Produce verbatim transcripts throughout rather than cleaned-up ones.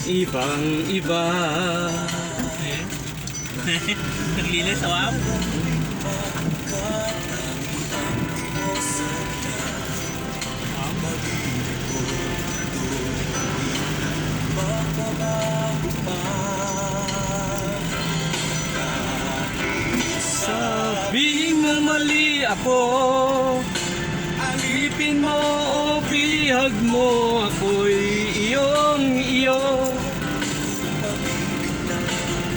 Ibang iba. Naglinis, oh, ah. Sabing mali ako, alipin mo o bihag mo, ako'y iyong iyo.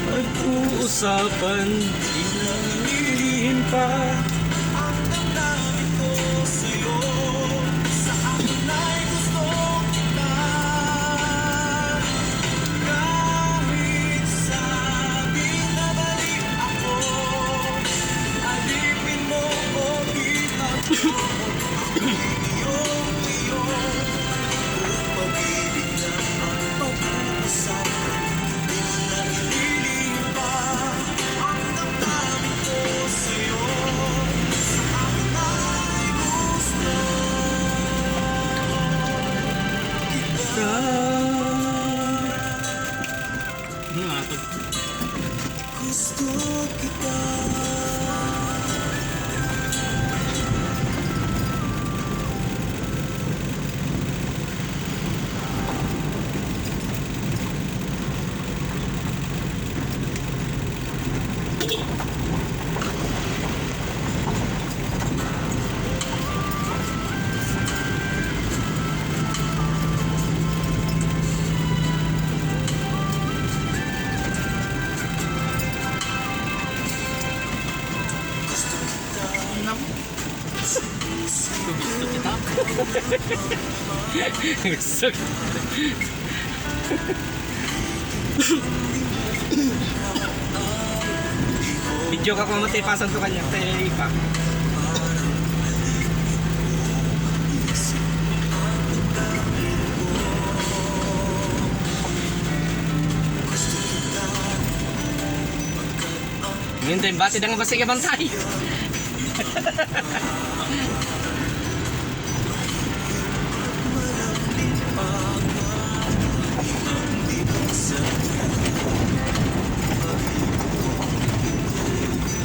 Pag-uusapan, di na lilihim pa. Gusto kita. Gusto. Video ka kung matipasan to kanya. Tay pa. Ngayon tayo, bati na nga basta ikabantay.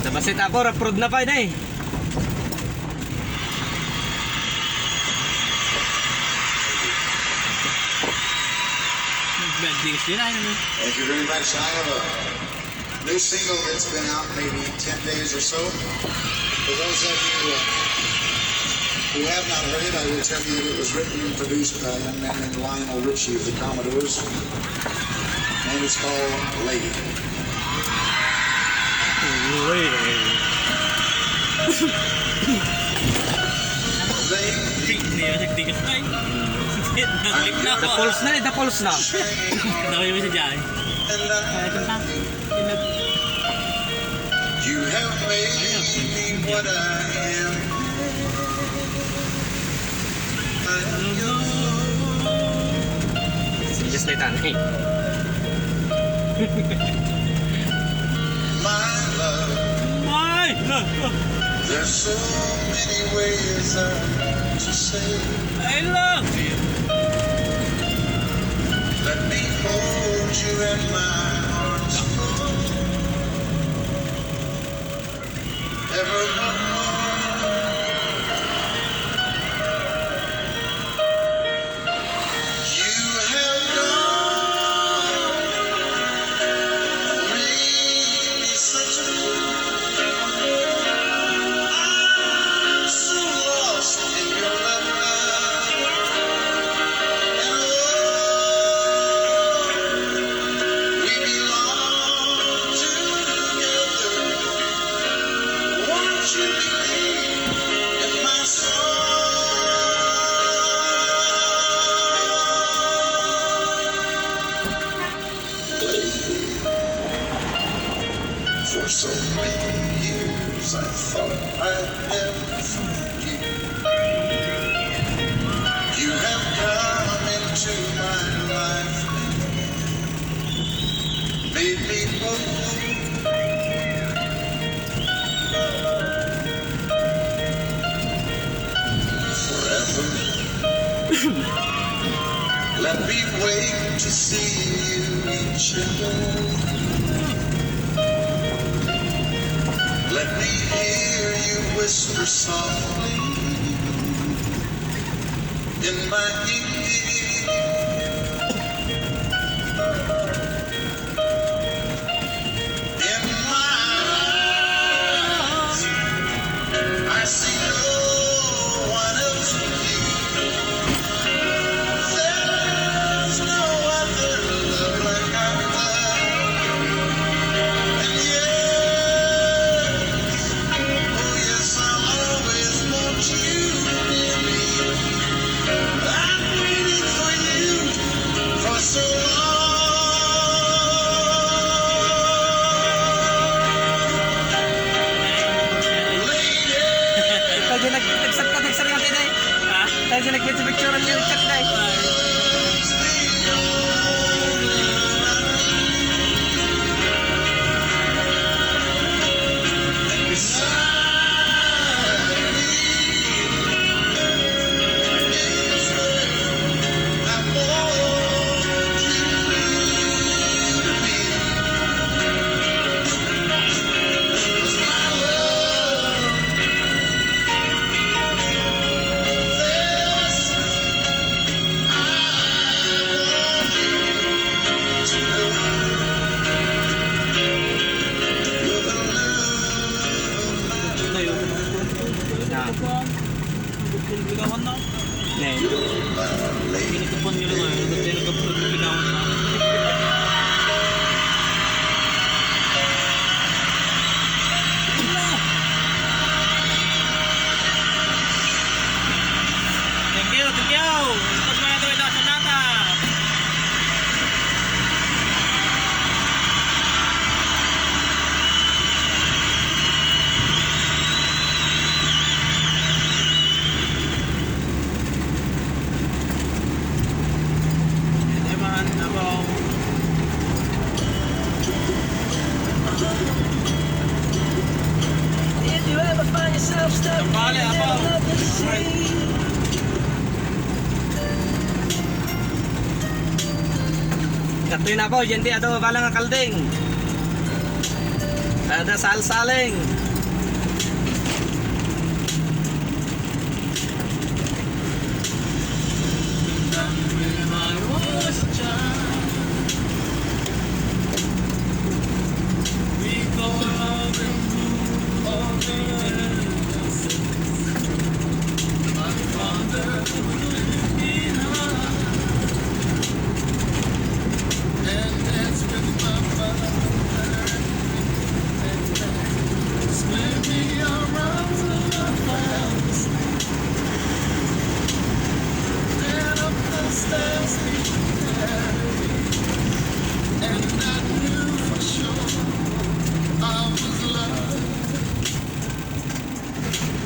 Sa basit ako, approve na pa yun eh. Nag-vlog din sila, ano? Thank you very much. I have a new single that's been out maybe ten days or so. For those of you, uh, who have not heard it, I will tell you that it was written and produced by a young man named Lionel Richie of the Commodores. And it's called Lady. Lady. Lady. Hindi, hindi, hindi. Ay. Nag-click na ako. The pulse na eh, the pulse na. Dami mo siya dyan. And I Ay, ito na. You have made me what I am. I am yours. Just like that, eh. My love. My love. There's so many ways I to say I love you. Let me hold you in my arms forevermore. You have done really such a good. I'm so lost in your love, love. And oh, we So many years I thought I'd never find you. You have come into my life, made me whole forever. Let me wake to see you each day. Let me hear you whisper softly in my ear. In my eyes, I see no one else but you. There's no other love like our love. And yes, oh yes, I'll always want you near me. I've waited for you for so long. Lady. Pag nag-, nagsa-, nagsaringan tayo, day. Ha? Tayo sa nagpicture-picture ang lyric chat, day. Ito yun. Na. Ligawan na. Ne. Pinagkapan nyo lang, eh. Ba't kayo nagkapag-ligawan na? Thank you, thank you. Tapos mga gawin na sa nata. If you ever find yourself stuck in the middle of the sea, Katoy na ako, diyan di ato balang a kalding. Ada salsaling.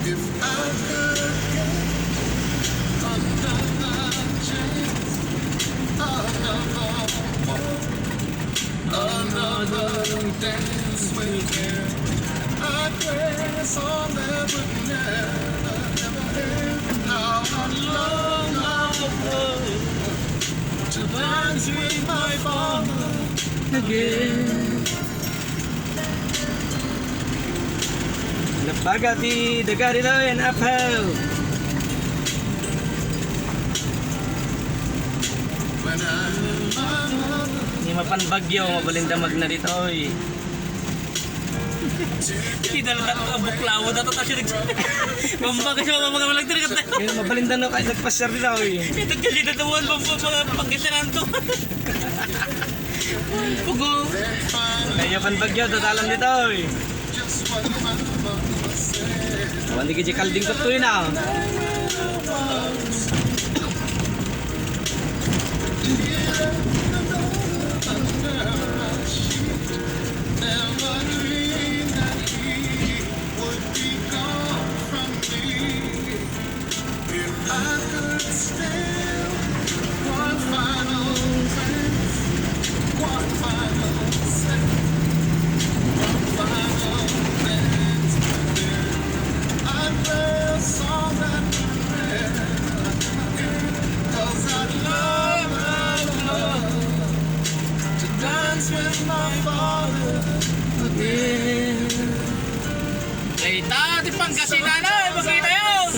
If I could get another chance, another walk, another dance with you, I'd erase all that would never, ever end. How I long, I love to dance with my father again. Nabaga ti daga di lawen, apaw. Ni mapan bagyo, mabalin damag na ditoy. Hindi na lang ako buklawo na to, tapos yung nag-, bamba kasi mga, mga walang tirikat na. Ngayon, mabalin damag kahit nagpasyar ditoy. Ito kasi natuwan, bamba, mga pagkasiran to. Pugo. Kaya pan bagyo, dadalan ditoy. Awan di ka di kalding ko to yun, ah. Ay, ta, ti Pangasinan, ay, makita yun.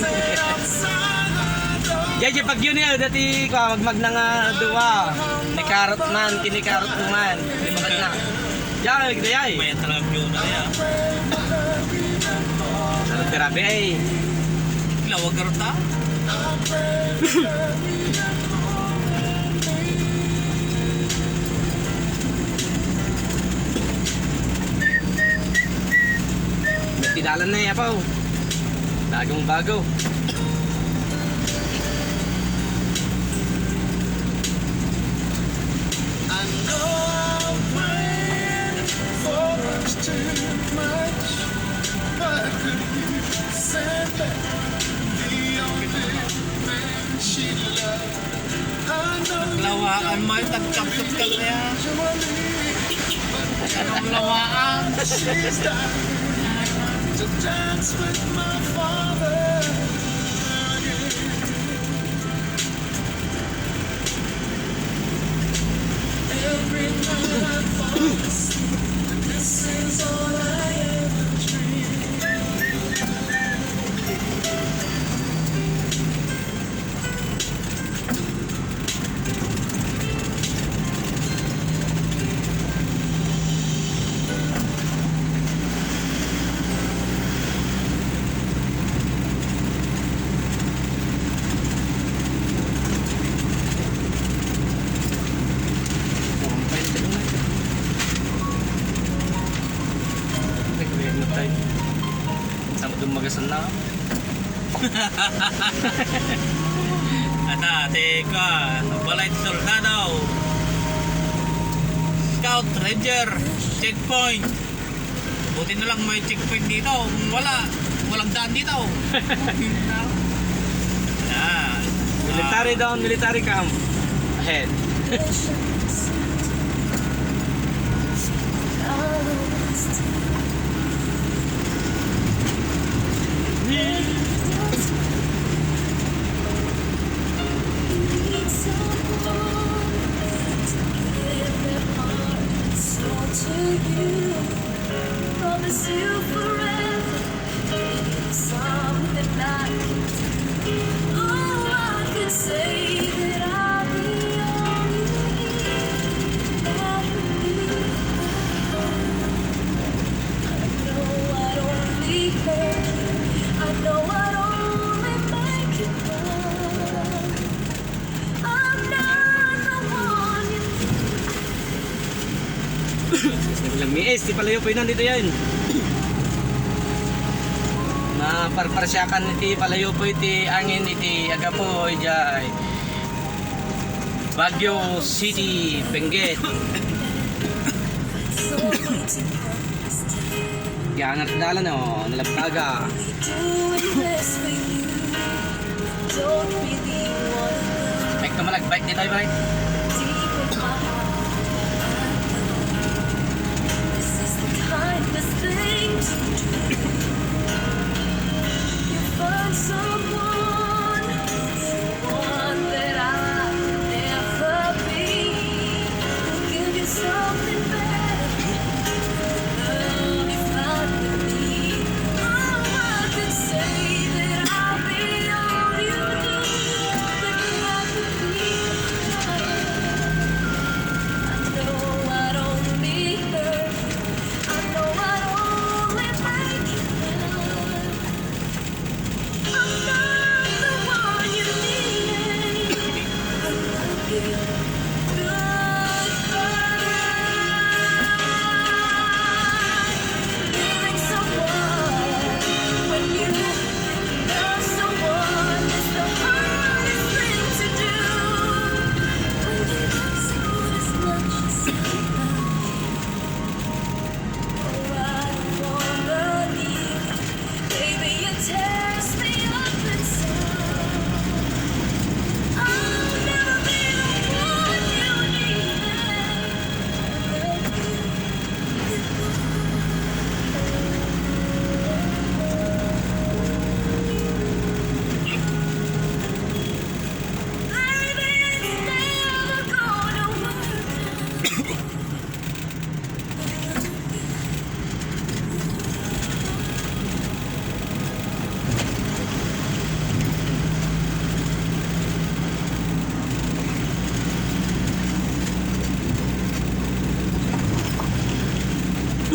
Yay, yay, pag yun yun, dati ko, magmag na nga dua. Ni karot man, kini karot ko man. Di ba na? Yay, yay. May talagang yun na yan. Sarap grabe, ay. Lawag ka rin, ta? May pidalan na, Apaw. Bagong bago. I know I prayed for much too much, but could you send back the only thing she loved? Lawaan mo, itagkapsot ka na yan. Anong lawaan? Sama dun magasan na. Ata, teka. Balay Soldado. Scout, Ranger, checkpoint. Buti na lang may checkpoint dito. Kung wala, walang daan dito. Yan. Military down, military come. Ahead. Promise you forever, something I can do. Oh, I can say that I'll be all you need. That would be fine. I know I'd only hurt you. I know I'd only make you cry. I'm not the one you Lamiis ti palayo poy nandito yan. Maparparsyakan iti palayo poy ti angin iti agapoy jay Baguio City, Benguet. Yan, ang dalan, oh, nalagtaga. Bike ka man, bike dito, bike. This is the kindest thing to do. You find someone, one that I can never be. Who'll give you something better than the love you found with me. Oh, I could say that I'll be all you need, but nothing be.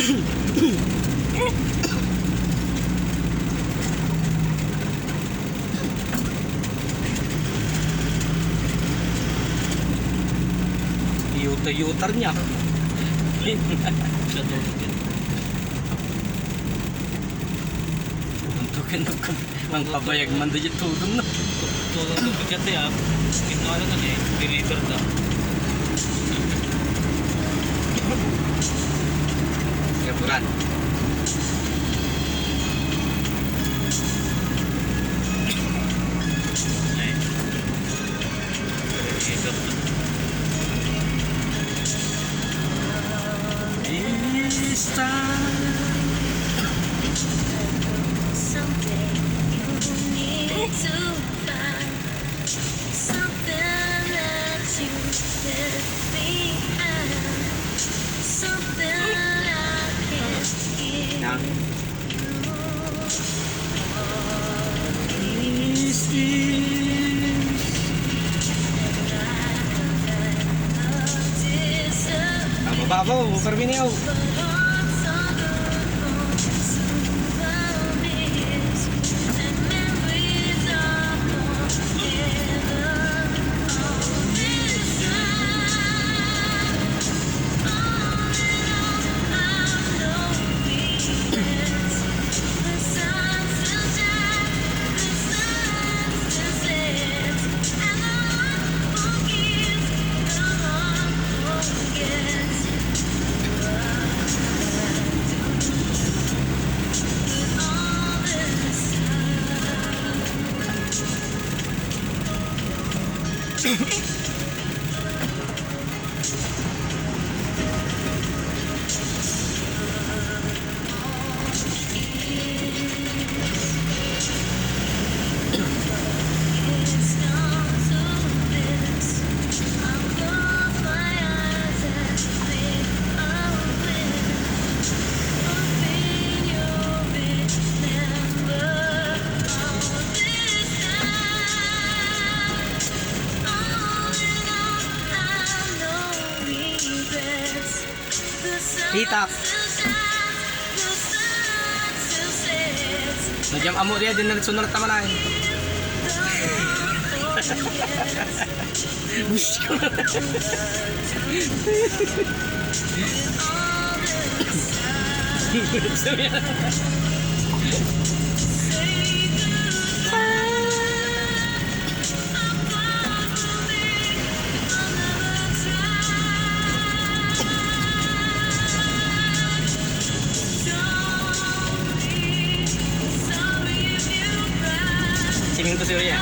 Yuta-yutar niya. Sa tulog yan. Untukin, untukin. Ang pabayag man da dyan tulog na. Tulog na bigat eh, ah. Kinuha na nun eh. Deliver na. Kapuran. Ay. Deliver na. This time. Someday you need to find something that you left behind. Something I can't give you. All these years. Pababa ako, Carminio. Itak. No, diam amo dia, din nagsunod taman ay. Siminto si Uriah.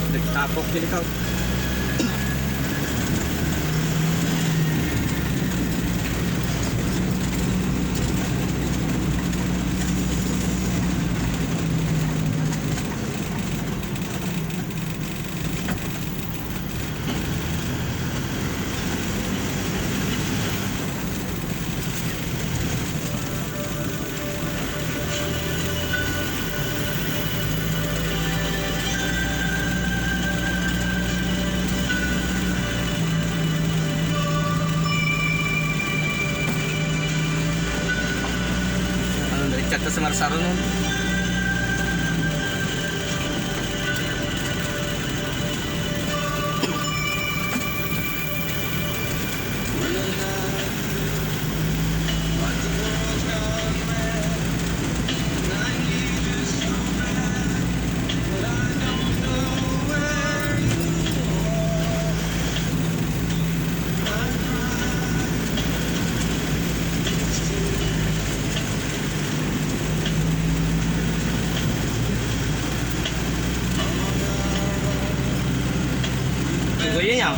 Nagtapok din ikaw. Ito sa Marsaro nun. Tunggu yun ya.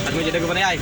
At mo dyan, ay.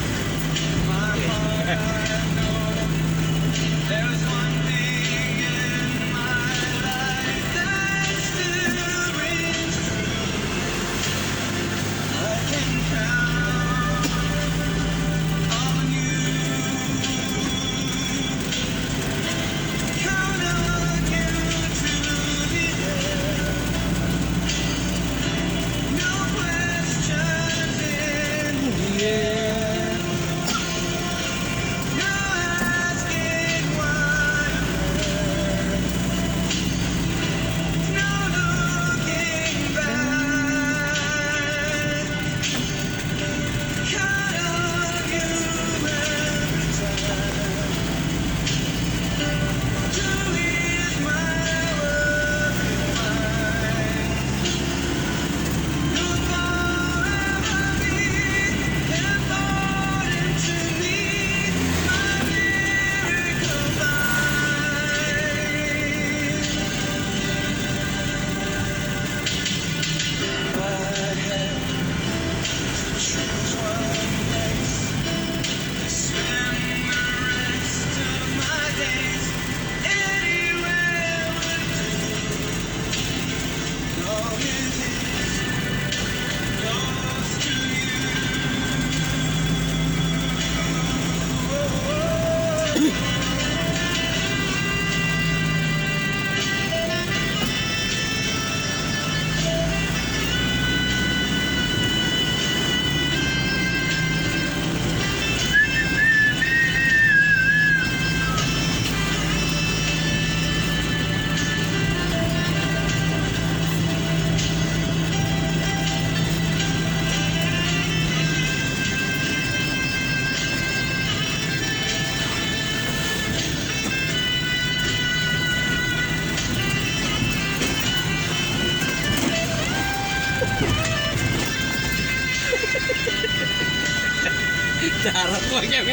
Darap ko niya,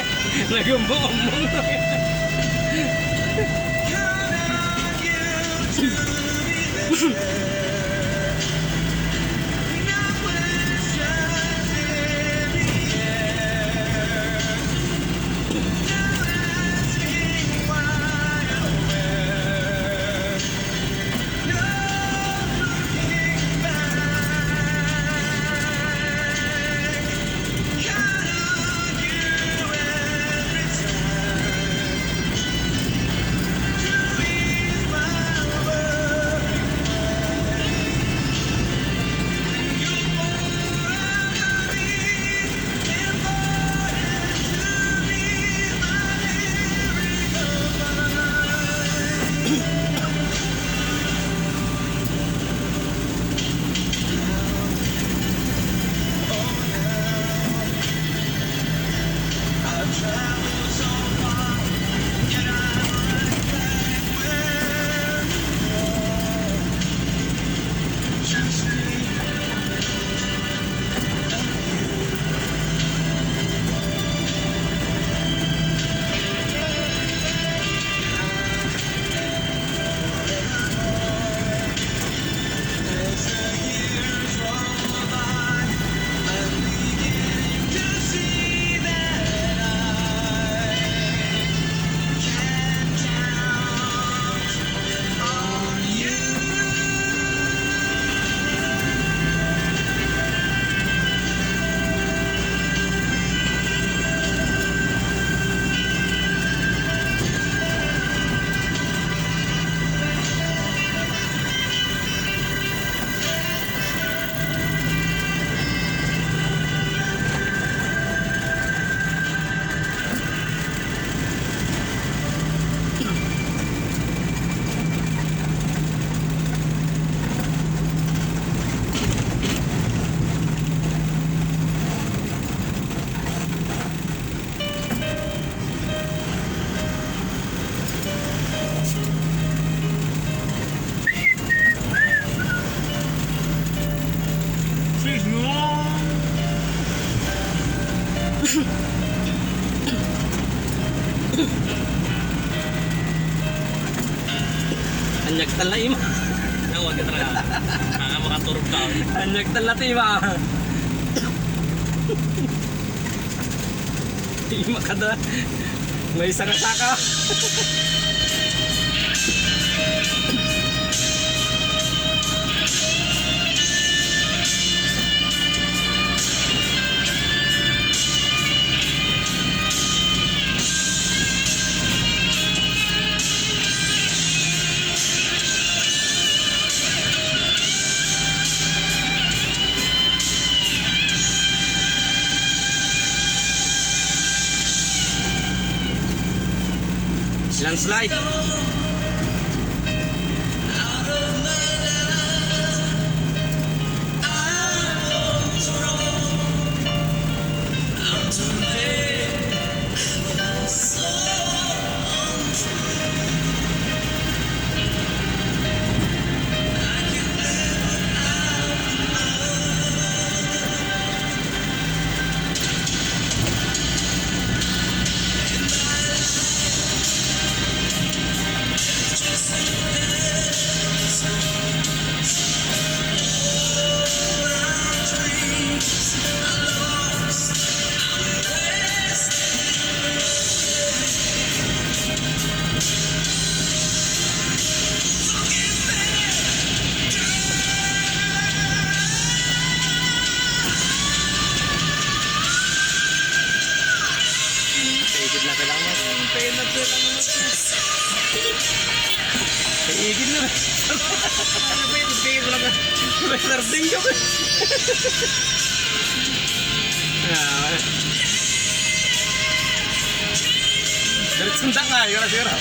nagumbong-umbong. Anyag tan la ima. Awag ka talaga. Baka makaturog ka. Anyag tan la ti ima. Ima ka da. May sanga-saka. Landslide. Paigid na kailangan mo. Paigid na kailangan mo. Paigid na. Ano ba yun? Paigid mo lang. May sarding ka ba? Ah, wala. Diretso na tayo, siguro.